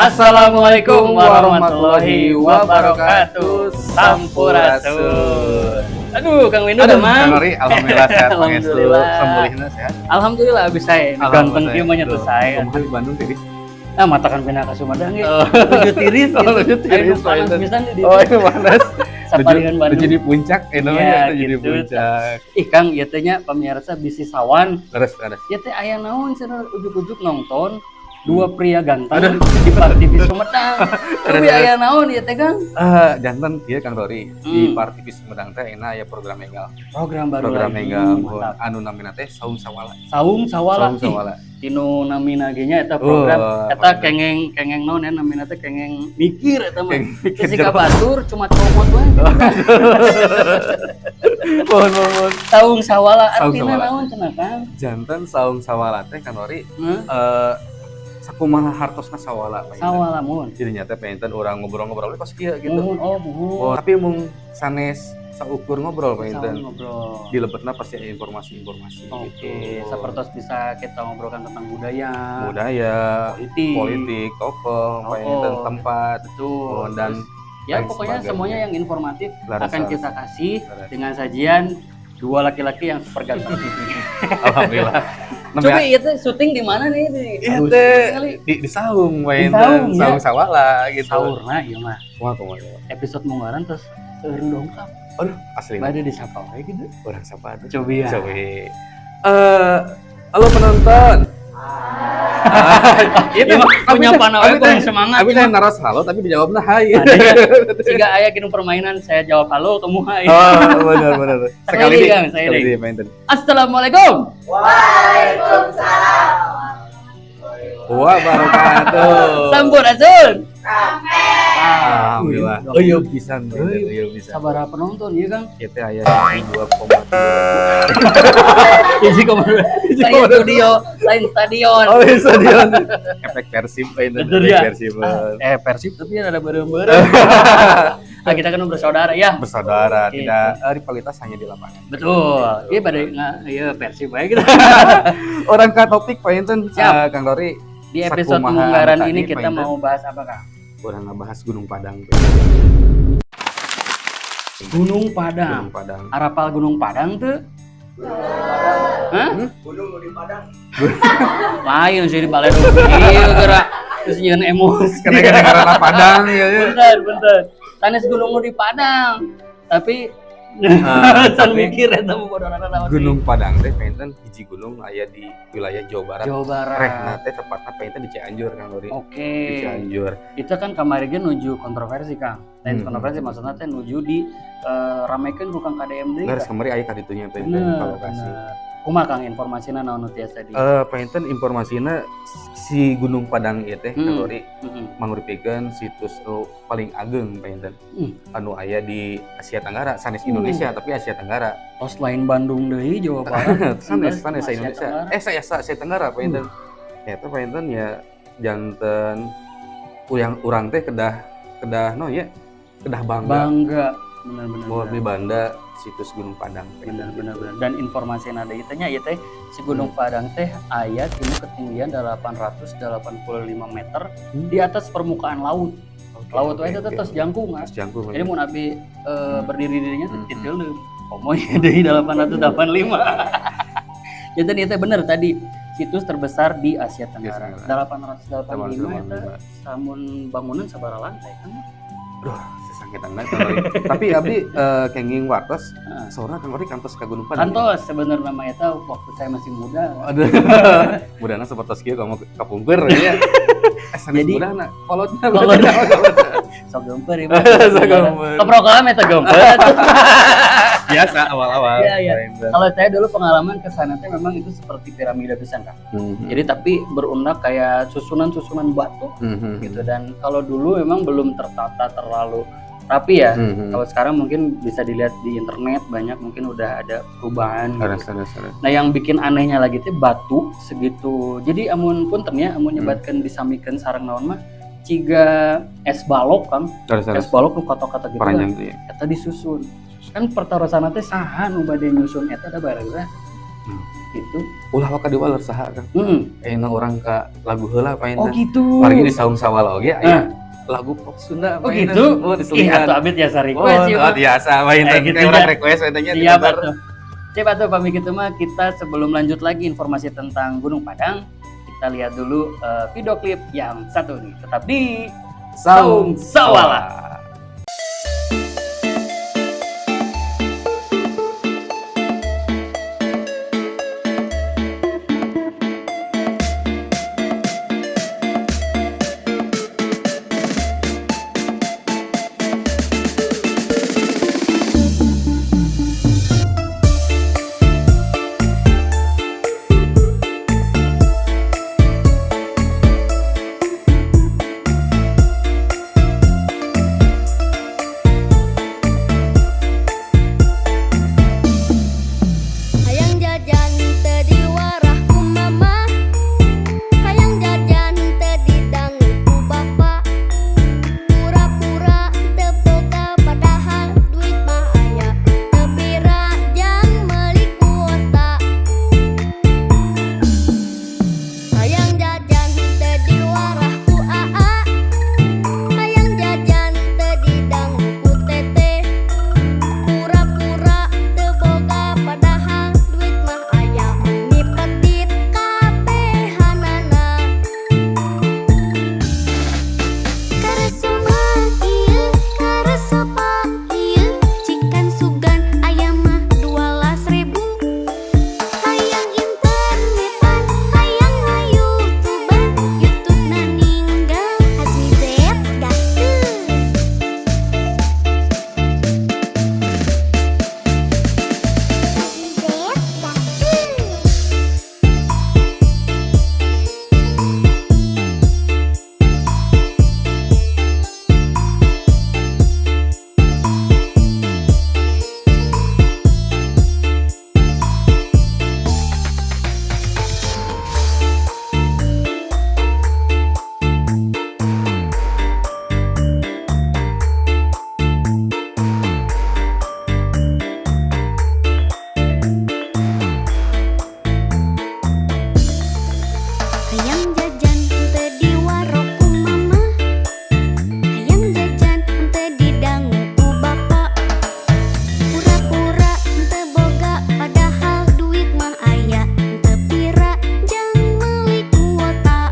Assalamualaikum warahmatullahi wabarakatuh. Sampurasun. Aduh, Kang Windu. Aduh, Damang. Kang Nori, alhamdulillah sehat, pangestu. Alhamdulillah. Sambulihna sehat. Alhamdulillah abis saya. Ganteng kieu mah nya teu sae. Kumaha di Bandung tadi? Ah, matakan pindah ka Sumedang ge. Oh. Nuju tiris Oh, gitu. nuju tiris, Ayo, panas Pak. pisan di ditu. Oh, itu panas. Saparian Nuju Bandung. di puncak, eh namanya Ya, itu jadi gitu. puncak. Ih, Kang, ieu teh nya pamirsa bisi sawan. Terus, terus. Ieu teh aya naon cenah ujug-ujug nonton dua pria ganteng di Par TV Sumedang. Tapi Terus. aya naon ieu teh, Kang? Eh, janten ieu Kang Rory, di Par TV Sumedang teh enak aya program enggal. Program baru Program lagi. enggal Mantap. anu namina teh Saung Sawala. Saung Sawala. Saung Sawala. Tinu namina ge nya eta program Oh, eta kengeng kengeng naon ya namina teh, kengeng mikir eta mah. Kengeng mikir. Terus ka batur cuma comot wae. Mohon, mohon. Saung Sawala Saung artina Sawala. naon cenah, Kang? Janten Saung Sawala teh, Kang Rory, Hah? eh, sakumaha hartosna sawala, Pak. Sawala mun. Jadi nyata pengen urang ngobrol-ngobrol kos kieu gitu. Muhun, oh muhun. Oh, tapi mung sanes saukur ngobrol, Saung panginten. Ngobrol. Di lebetna pasti ada informasi-informasi Oke, gitu. seperti bisa kita ngobrolkan tentang budaya, Budaya, politik, politik, tokoh, panginten tempat, betul. oh, dan Terus, ya lain pokoknya sebagainya. Semuanya yang informatif Laras, akan laras. kita kasih Laras. dengan sajian dua laki-laki yang super ganteng. Alhamdulillah. Coba itu syuting di mana nih? Di, Iya Halus teh sekali. di saung Di saung, panginten, ya. Saung Sawala gitu. Saurna ieu mah. Kumaha kumaha. Episode munggaran terus seueur dongkap. Aduh, asli. Bade disapa wae gitu. Urang sapa atuh? Coba ya. Coba. Eh, halo penonton. Itu punya panawai kurang semangat. Abi teh naros halo tapi dijawabna hai. Jika aya kinu permainan saya jawab halo kamu hai. Oh, benar benar. Sekali di, Kang, sekali sekali di. di mainten. Assalamualaikum. Wabarakatuh. Sampurasun. Alhamdulillah. Wih, Oh iya pisan, iya pisan. Sabaraha penonton ieu, Kang? Kita aya 2,2. 1,2. Lain studio, lain stadion. Oh, iya stadion. Efek Persib mainten. Bener Efek ya? Persib. Eh, Persib tapi ada bareng-bareng. Ah, kita kan bersaudara ya. Bersaudara, Oke. tidak rivalitas hanya di lapangan. Betul. Iya pada nggak iya Persib baik kita. Urang ka topik panginten. Siap. Kang Rory, Di episode sakumaha munggaran tadi, ini kita panginten, mau bahas apa, Kang? urang ngebahas Gunung Padang. Gunung Padang. Gunung Padang. Arapal Gunung Padang tuh? Hah? Gunung di Padang. Lain sih di balai iya gerak terus nyeun emosi. Karena karena Padang ya. Ya. Bentar, bentar. Sanes gunung nu di Padang. Tapi Ah, can tapi mikir eta mah bodorana naon. Gunung Padang teh panginten hiji gunung aya di wilayah Jawa Barat. Jawa Barat. Rehna teh tepatna panginten di Cianjur, Kang Rory. Oke. Di Cianjur. Itu kan kamari ge nuju kontroversi, Kang. Lain kontroversi maksudnya teh nuju di ramekeun ku Kang KDM deui. Leres kamari aya ka ditunya panginten Bener, ka lokasi. Bener. Kumaha, Kang, informasina naon nu tiasa di? Eh, panginten informasina si Gunung Padang ieu teh, Kang Rory, mangrupikeun situs nu paling ageng panginten. Anu aya di Asia Tenggara, sanes Indonesia tapi Asia Tenggara. Tos lain Bandung deui, Jawa Barat. Sanes sanes Asia Indonesia. Tenggara. Eh, saya Asia Tenggara panginten. Eta panginten ya janten urang urang teh kedah kedah no ya kedah bangga. Bangga, benar-benar. Bahwa banda situs Gunung Padang. Benar benar benar. Dan informasi yang ada itu nya ieu teh si Gunung Padang teh aya tina ketinggian 885 meter di atas permukaan laut. Laut wae itu tos jangkung ah. Terus jangkung. Jadi mun abi berdiri dirinya teh titil deui. Komo ieu deui 885. Jadi itu bener tadi situs terbesar di Asia Tenggara. Tenggara. 885 itu samun bangunan sabaraha lantai kan? Aduh, sesangkitan banget, Kang Rory. Tapi abdi kenging wartos, saurna Kang Rory kantos ka Gunung Padang. Kantos sebenarnya nama eta waktu saya masih muda. Aduh. Mudana seperti kieu kamu kapungkur ya. Eh, sanes mudana, kolotna. Kolot. Kolotna. Sok geumpeur ya. Sok geumpeur. Keprogram eta geumpeur. Biasa awal-awal. Iya. Kalau saya dulu pengalaman ke sana teh memang itu seperti piramida pisan, Kang. Jadi tapi berundak kayak susunan-susunan batu gitu, dan kalau dulu memang belum tertata terlalu rapi ya. Kalau sekarang mungkin bisa dilihat di internet banyak, mungkin udah ada perubahan gitu. Harus, harus, harus. Nah, yang bikin anehnya lagi teh batu segitu. Jadi amun punten ya, amun nyebatkeun disamikeun sareng naon mah ciga es balok, Kang. Harus, harus. Es balok nu kotak-kotak gitu kan. Paranjang tuh ya. Eta disusun. Kan pertarosan teh saha nu bade nyusun eta da bareurah. Gitu. Ulah waka diwaler saha, Kang. Ayeuna urang ka lagu heula Oh panginten. gitu. Margi di Saung Sawala oge aya lagu pop Sunda Oh panginten. gitu. Oh, Ih, diselingan. atuh abdi tiasa Oh, request ieu oh, mah. biasa panginten. Eh, gitu Kayak urang ya. request panginten nya Siap didengar. atuh. Siap atuh, pami kitu mah kita sebelum lanjut lagi informasi tentang Gunung Padang, kita lihat dulu video klip yang satu nih. Tetap di Saung Sawala. Hayang jajan teu diwarah ku mama, hayang jajan teu didangu ku bapa. Pura-pura teu boga padahal duit mah aya, teu pira jang meuli kuota. Hayang jajan teu diwarah ku aa, hayang jajan teu didangu ku teteh. Pura-pura teu boga padahal duit mah aya, meni pedit kabehanana. Karesep ieu, karesep ieu, cikan sugan aya mah 12 ribu. Hayang internetan, hayang nga-YouTubean, YouTube na ninggal Azmi Z gaskeun. Azmi Z gaskeun. Hayang jajan teu diwarok ku mama, hayang jajan teu didangu ku bapa. Pura-pura teu boga padahal duit mah aya, teu pira jang meuli kuota.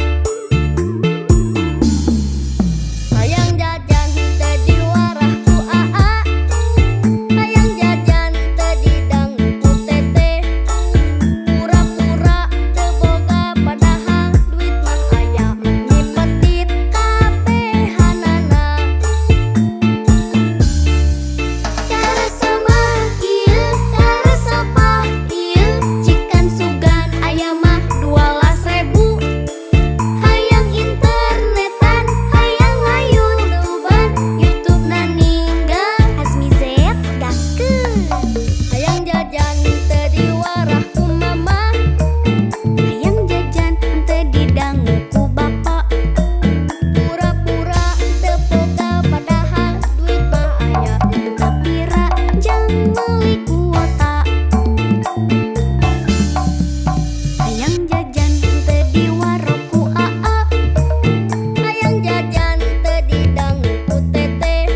Hayang jajan teu diwarah ku aa, hayang jajan teu didangu ku teteh. Pura-pura teu boga padahal duit mah aya, meni pedit kabehanana. Karesep ieu, karesep ieu, cikan sugan aya mah 12 ribu. Hayang internetan, hayang nga-YouTubean, YouTube na ninggal Azmi Z gaskeun. Hayang jajan teu diwarah ku mama, hayang jajan teu didangu ku bapa. Pura-pura teu boga padahal duit mah aya, teu pira jang meuli kuota. Hayang jajan teu diwarok ku aa, hayang jajan teu didangu ku teteh.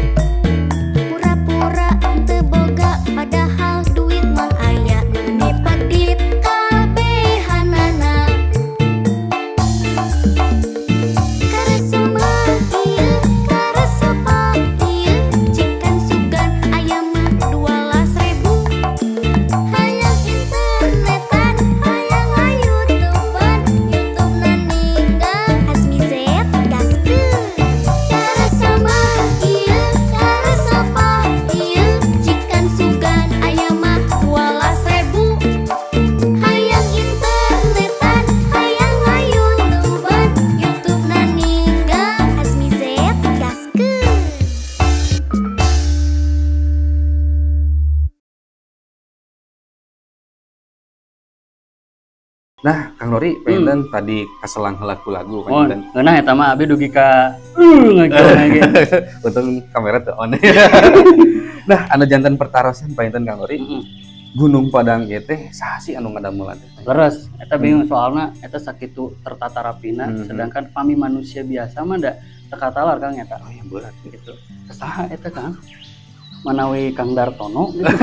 Pura-pura teu boga padahal duit mah aya, meni pedit kabehanana. Karesep ieu, karesep ieu, cikan sugan aya mah 12 ribu. Hayang internetan, hayang nga-YouTubean, YouTube na ninggal Azmi Z gaskeun. Karesep ieu, karesep ieu, cikan sugan aya mah 12 ribu. Hayang internetan, hayang nga-YouTubean, YouTube na ninggal Azmi Z gaskeun. Nah, Kang Nori, panginten tadi kaselang heula ku lagu Oh, panginten. ngeunah eta mah abi dugi ka ngageuh ge. Untung kamera teu on. Nah, anu janten pertarosan panginten Kang Nori, Gunung Padang ieu teh saha sih anu ngadamelan teh? Leres, eta bingung soalna eta sakitu tertata rapina, sedangkan pami manusia biasa mah da teu katalar, Kang, eta. Oh ya, berat. Gitu. Saha eta, Kang? Manawi Kang Dartono gitu.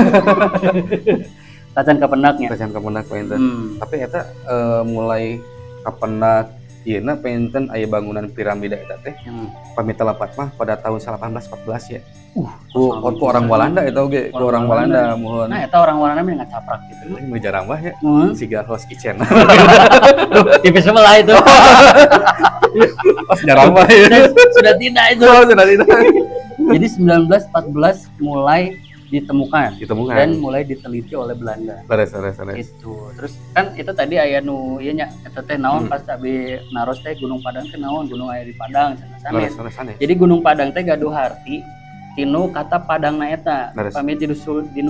Tacan kapendaknya. Tacan kapendak panginten. Tapi eta mulai kapendak ieu panginten aya bangunan piramida eta teh pami teu lepat mah pada tahun 1814 ya. Ku, ku orang Walanda eta oge, ku orang Orang Walanda, muhun. Nah, eta orang Walanda mah ngacaprak gitu. Ini nu jarambah ya. Siga host kitchen. TV sebelah itu. Pas jarambah ya. Sudah tidak itu. Oh, sudah tidak. Jadi 1914 mulai ditemukan Ditemukan. Dan mulai diteliti oleh Belanda. Leres, leres, leres. Itu. Terus kan itu tadi aya nu ieu nya, eta teh naon, pas abi naros teh Gunung Padang teh naon, gunung aya di Padang cenah sanes. Leres, leres, sanes. Jadi Gunung Padang teh gaduh harti tinu kata Padang na eta. Leres. Pami di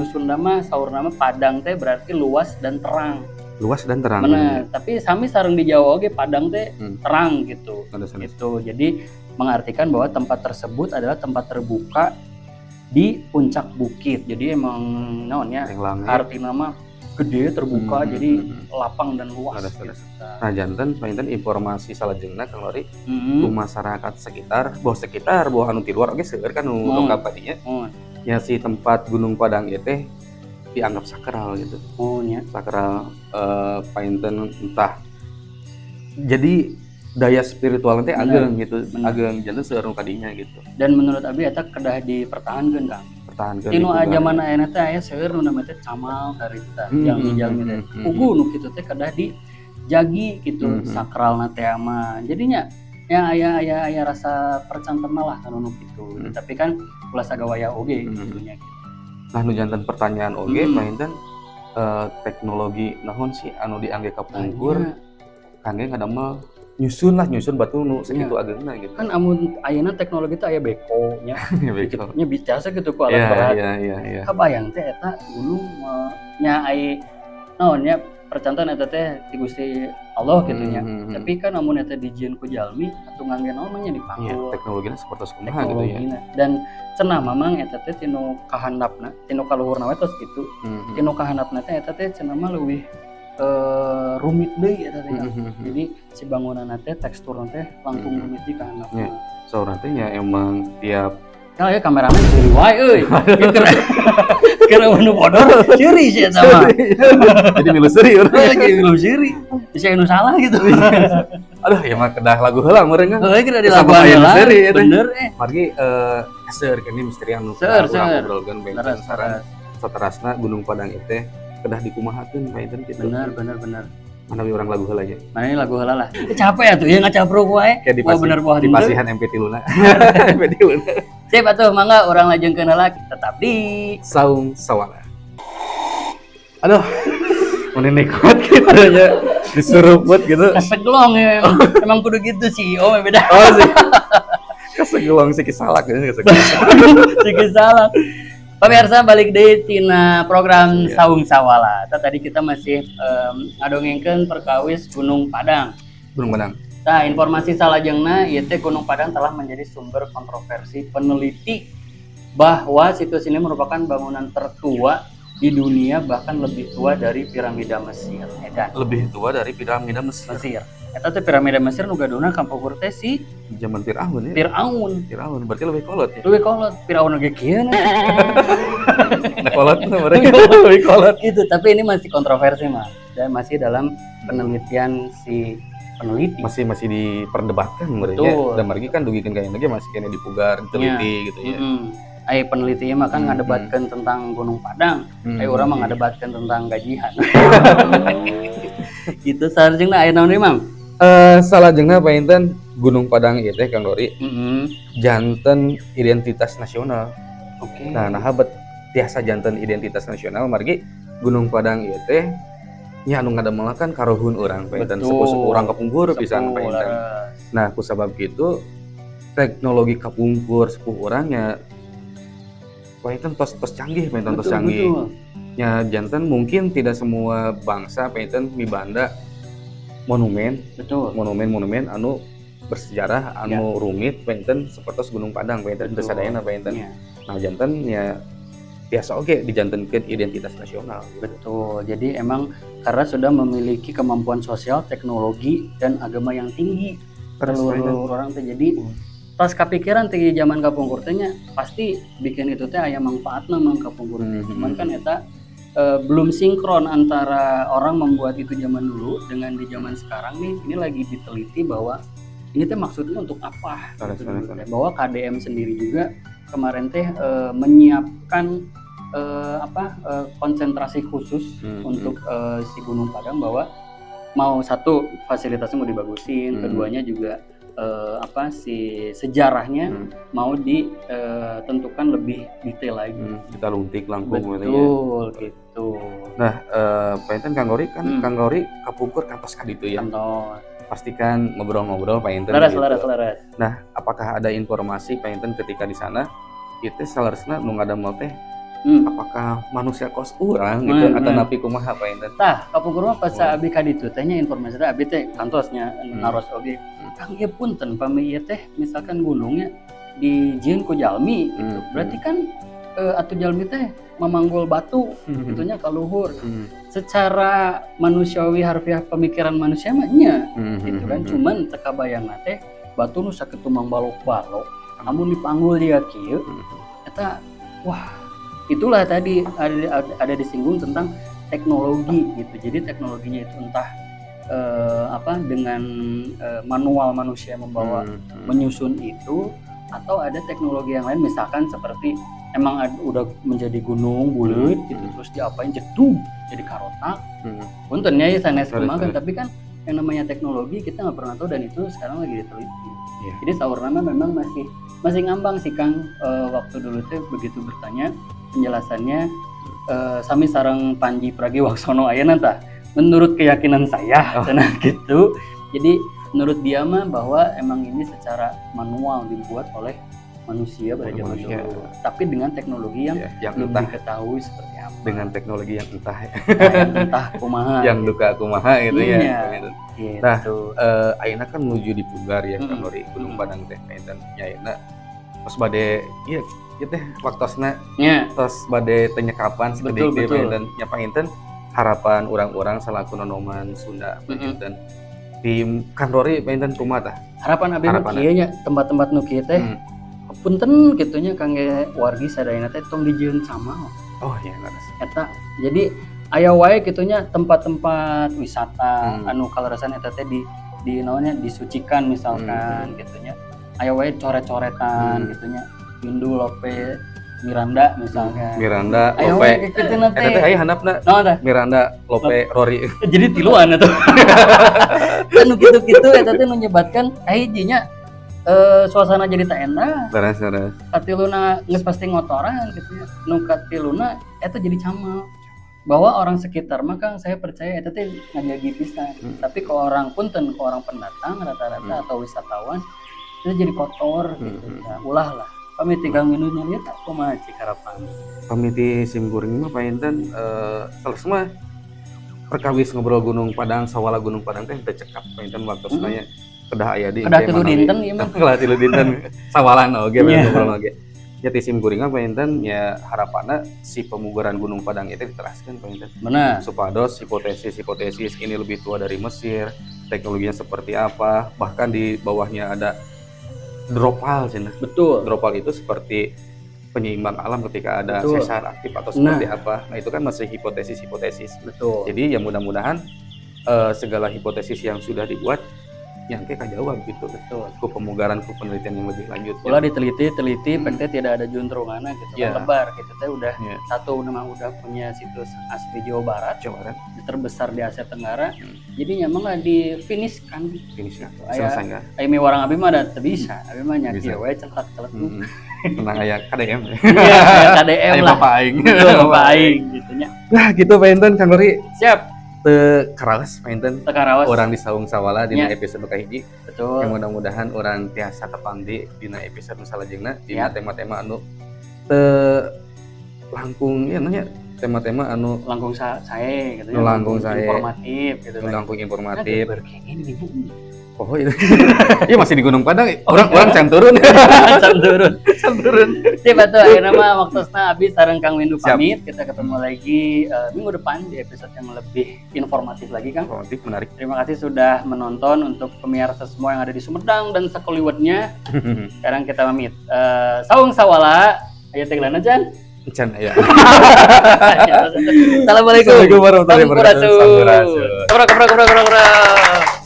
Sunda mah saurna mah Padang teh berarti luas dan terang. Luas dan terang. Bener, tapi sami sareng di Jawa oge Padang teh terang gitu. Leres, leres. Gitu. Jadi mengartikan bahwa tempat tersebut adalah tempat terbuka di puncak bukit. Jadi emang naonnya Yang langit. arti nama gede terbuka, jadi lapang dan luas Leres, gitu. Leres. Nah, janten panginten informasi salajengna, Kang Lori, ku masyarakat sekitar, boh sekitar, boh anu ti luar oge seueur kan nu dongkap ka dinya. Ya, si tempat Gunung Padang ieu teh dianggap sakral gitu. Oh nya. Sakral, panginten entah jadi daya spiritual teh ageng gitu, ageng, janten seueur nu ka dinya gitu. Dan menurut abi eta kedah dipertahankeun, Kang. Pertahankeun, Tinu dipugar. Zaman ayeuna teh aya seueur nu namanya teh camal karita, jalmi-jalmi teh. Puguh nu kitu teh kedah dijagi gitu sakralna teh mah. Jadinya ya aya aya aya rasa percanten lah kan nu kitu. Tapi kan ulah sagawaya oge gitunya gitu. Nah, nu janten pertanyaan oge panginten teknologi naon sih anu diangge kapungkur Nah, kangge ngadamel nyusun lah, nyusun batu nu sakitu ageungna gitu. Kan amun ayeuna teknologi teh aya beko nya. Ya, begitu. Nya biasa gitu ku alat berat. Iya. Kabayang teh eta gunung nya ai naon nya, percanten eta teh ti Gusti Allah gitu nya. Tapi kan amun eta dijieun ku jalmi atau ngangge naon mah nya dipanggul. Teknologinya seperti kumaha gitu ya. Teknologina. Dan cenah mamang eta teh tinu kahandapna, tinu kaluhurna we tos kitu. Tinu kahandapna teh eta teh cenah mah leuwih rumit deui eta teh, Kang. Jadi si bangunan teh teksturna teh langkung rumit di kahandapna. Iya. Saurna teh nya emang tiap Ya, ya kameramen seuri wae euy. Ieu keur keur nu bodor seuri sih eta mah. Jadi milu seuri urang. Heuh, jadi milu seuri. Bisa anu salah gitu. Aduh, ya mah kedah lagu heula meureun kan. Heuh, kita Sama dilakukan aya nu heula. seuri eta. Bener eh. Margi seueur kan ini misteri anu Seueur, urang seueur. obrolkeun benten Leres, sareng leres. saterasna Gunung Padang itu teh kedah dikumahakeun panginten gitu. Bener, bener, bener. Mana we urang lagu heula nya. Mana ini lagu heula lah. Capek ya tuh, ya ngacapruk wae. Kayak di Wah bener buah di henteu. pasihan MP tiluna. MP tiluna. Sip atuh, mangga urang lajengkeun heula tetap di Saung Sawala. Aduh, mun nikmat gitu nya disuruput gitu. Kaseglong ya emang, emang kudu gitu sih. Oh, beda. Oh sih. Kasegelong sih kisalak gitu kasegelong. Siki salah. Pemirsa, balik deui tina program Saung Sawala. Tah, tadi kita masih ngadongengkeun perkawis Gunung Padang. Gunung Padang. Nah, informasi salajengna ieu teh Gunung Padang telah menjadi sumber kontroversi peneliti bahwa situs ini merupakan bangunan tertua di dunia, bahkan lebih tua dari piramida Mesir. Edan. Lebih tua dari piramida Mesir. Mesir. Eta teh piramida Mesir nu gaduhna kapungkur teh si Zaman Firaun ya. Firaun. Firaun berarti lebih kolot ya. Leuwih kolot, Firaun oge kieu. Nah, kolot tuh mereka lebih kolot. Gitu, tapi ini masih kontroversi mah dan masih dalam penelitian si peneliti. Masih masih diperdebatkan mereka. Betul. Dan mereka kan dugikeun ka ge masih keneh dipugar, diteliti gitu ya. Ai penelitinya mah kan ngadebatkeun tentang Gunung Padang, ai urang mah ngadebatkeun tentang gajian. Gitu salajengna aya naon deui, Mang? Salajengna panginten Gunung Padang ieu teh, Kang Dori, janten identitas nasional. Nah, nah bet tiasa janten identitas nasional margi Gunung Padang ieu teh nya anu ngadamel kan karuhun urang panginten, sepuh-sepuh urang kapungkur pisan Sepuh, panginten. Leres. Nah, ku sabab kitu teknologi kapungkur sepuh urang nya panginten tos tos canggih panginten, tos canggih. Nya janten mungkin tidak semua bangsa panginten mibanda monumen monumen-monumen anu bersejarah anu rumit panginten seperti Gunung Padang panginten, teu sadayana panginten. Nah, janten ya Biasa oge dijantenkeun identitas nasional gitu. Betul. Jadi emang karena sudah memiliki kemampuan sosial, teknologi dan agama yang tinggi. Terus Seluruh orang teh jadi pas kepikiran tinggi zaman kapungkur teh nya, pasti bikin itu teh aya manfaatna mang kapungkur teh. Cuman kan eta belum sinkron antara orang membuat itu zaman dulu dengan di zaman sekarang nih. Ini lagi diteliti bahwa ini teh maksudnya untuk apa gitu dulu teh. Bahwa KDM sendiri juga kemarin teh menyiapkan apa konsentrasi khusus untuk si Gunung Padang, bahwa mau satu fasilitasnya mau dibagusin, keduanya juga apa si sejarahnya mau ditentukan lebih detail lagi. Kita luntik langkung gitu ya. Betul gitu. Nah, panginten Kang Gori kan Kang Gori kapungkur kantos ka ditu ya. Kantos. Pastikan ngobrol-ngobrol panginten Leres, gitu. leres, leres. Nah, apakah ada informasi panginten ketika di sana itu saleresna nu ngadamel teh apakah manusia kos urang gitu atau napi kumaha panginten? Tah, kapungkur mah pas Oh. abi ka ditu teh nya informasi teh abi teh kantosnya naros oge. Kang, ieu punten, pami ieu teh misalkan gunungnya dijieun ku jalmi gitu. Berarti kan atuh jalmi teh memanggul batu gitu nya ka luhur. Secara manusiawi, harfiah pemikiran manusia mah nya gitu kan. Cuman teu kabayangna teh batu nu sakitu mangbalok-balok namun dipanggul dia kieu eta, wah, itulah tadi ada disinggung tentang teknologi gitu. Jadi teknologinya itu entah apa dengan manual manusia membawa menyusun itu atau ada teknologi yang lain, misalkan seperti emang udah menjadi gunung bulat gitu, terus diapain jedug jadi karotak. Punten ya, sanes kumaha, tapi kan yang namanya teknologi kita nggak pernah tahu dan itu sekarang lagi diteliti. Jadi saurna mah memang masih masih ngambang sih, Kang. Waktu dulu tuh begitu bertanya penjelasannya sami sareng Panji Pragiwaksono ayeuna tah, menurut keyakinan saya cenah gitu. Jadi menurut dia mah bahwa emang ini secara manual dibuat oleh manusia pada Oleh zaman manusia. Dulu, tapi dengan teknologi yang Ya, yang belum entah diketahui seperti apa. Dengan teknologi yang entah ya. Nah, yang entah kumaha. Yang duka kumaha gitu ya. Iya. Gitu. Gitu. Nah, ayeuna kan menuju dipugar ya, Kang Nori, Gunung Padang teh panginten nya ayeuna tos bade ieu ieu teh waktosna tos bade teu nyekapan sakedik deui panginten nya. Panginten harapan urang-urang selaku nonoman Sunda panginten tim Kang Rory panginten kumaha tah? Harapan abi mah Harapanna. kieu nya, tempat-tempat nu kieu teh punten kitu nya kangge wargi sadayana teh tong dijieun camal. Oh iya, leres. Eta jadi aya wae kitu nya tempat-tempat wisata anu kaleresan eta teh di naonnya disucikan misalkan gitu nya, aya wae coret-coretan gitu nya, Windu Lope Miranda misalkan. Miranda Aya Lope wae kitu na eta teh teh. Aya handapna. Naon tah? Miranda Lope Rory. Jadi tiluan atuh kan nu kitu-kitu eta teh nu nyebatkan kahiji nya suasana jadi tak enak. Leres leres. Katiluna geus pasti ngotoran gitu ya, nu katiluna eta jadi camal bahwa orang sekitar mah, Kang, saya percaya eta teh ngajagi pisan. Tapi ke orang, punten, ke orang pendatang rata-rata atau wisatawan itu jadi kotor gitu. Ya, ulah lah. Pami ti Kang Windu lihat kumaha cik harapan? Pami ti simkuring mah panginten saleresna mah perkawis ngobrol Gunung Padang, sawala Gunung Padang teh teu cekap panginten waktosna nya, kedah aya di Kedah 3 dinten ieu mah. Kedah 3 dinten sawalan oge ngobrol oge ya. Ti simkuring mah panginten ya harapanna si pemugaran Gunung Padang itu diteraskan panginten supados hipotesis-hipotesis ini lebih tua dari Mesir, teknologinya seperti apa, bahkan di bawahnya ada dropal cenah. Dropal itu seperti penyeimbang alam ketika ada sesar aktif atau seperti apa. Nah, itu kan masih hipotesis-hipotesis. Jadi ya mudah-mudahan segala hipotesis yang sudah dibuat yang kayak kajawab gitu. Ku pemugaran, ku penelitian yang lebih lanjut. Ulah diteliti teliti pek teh tidak ada juntrunganna gitu kan, lebar gitu teh udah satu memang udah punya situs asli Jawa Barat Jawa Barat terbesar di Asia Tenggara. Jadi memang nggak difinishkan. Finish ya. Aya- Selesai nggak? Aya miwarang abi mah da teu bisa. Abi mah nya Bisa. kieu we celak-celak. Tenang, aya KDM. Iya, aya KDM Aya lah. Bapak aing. Betul, Bapak aing gitu nya. Nah, gitu panginten Kang Lori. Siap. Teu karaos panginten Teu karaos. Urang di Saung Sawala dina episode kahiji. Yang mudah-mudahan urang tiasa tepang di dina episode nu salajengna dina tema-tema anu teu langkung ya nanya tema-tema anu Langkung sae gitu Nu ya. langkung sae. Informatif gitu. Nu langkung informatif. Nah, berkenging di bumi. Oh itu. Iya, masih di Gunung Padang. Urang urang can turun. Can turun. Can turun. Sip atuh, ayeuna mah waktosna abdi sareng Kang Windu Siap. pamit. Kita ketemu lagi minggu depan di episode yang lebih informatif lagi, Kang. Informatif, menarik. Terima kasih sudah menonton untuk pemirsa semua yang ada di Sumedang dan sekeliwatnya. Sekarang kita pamit. Saung sawala, aya tagline aja. Can ya. Assalamualaikum. Assalamualaikum warahmatullahi wabarakatuh. Sampurasun. Sampurasun. Keprok, keprok, keprok, keprok, keprok.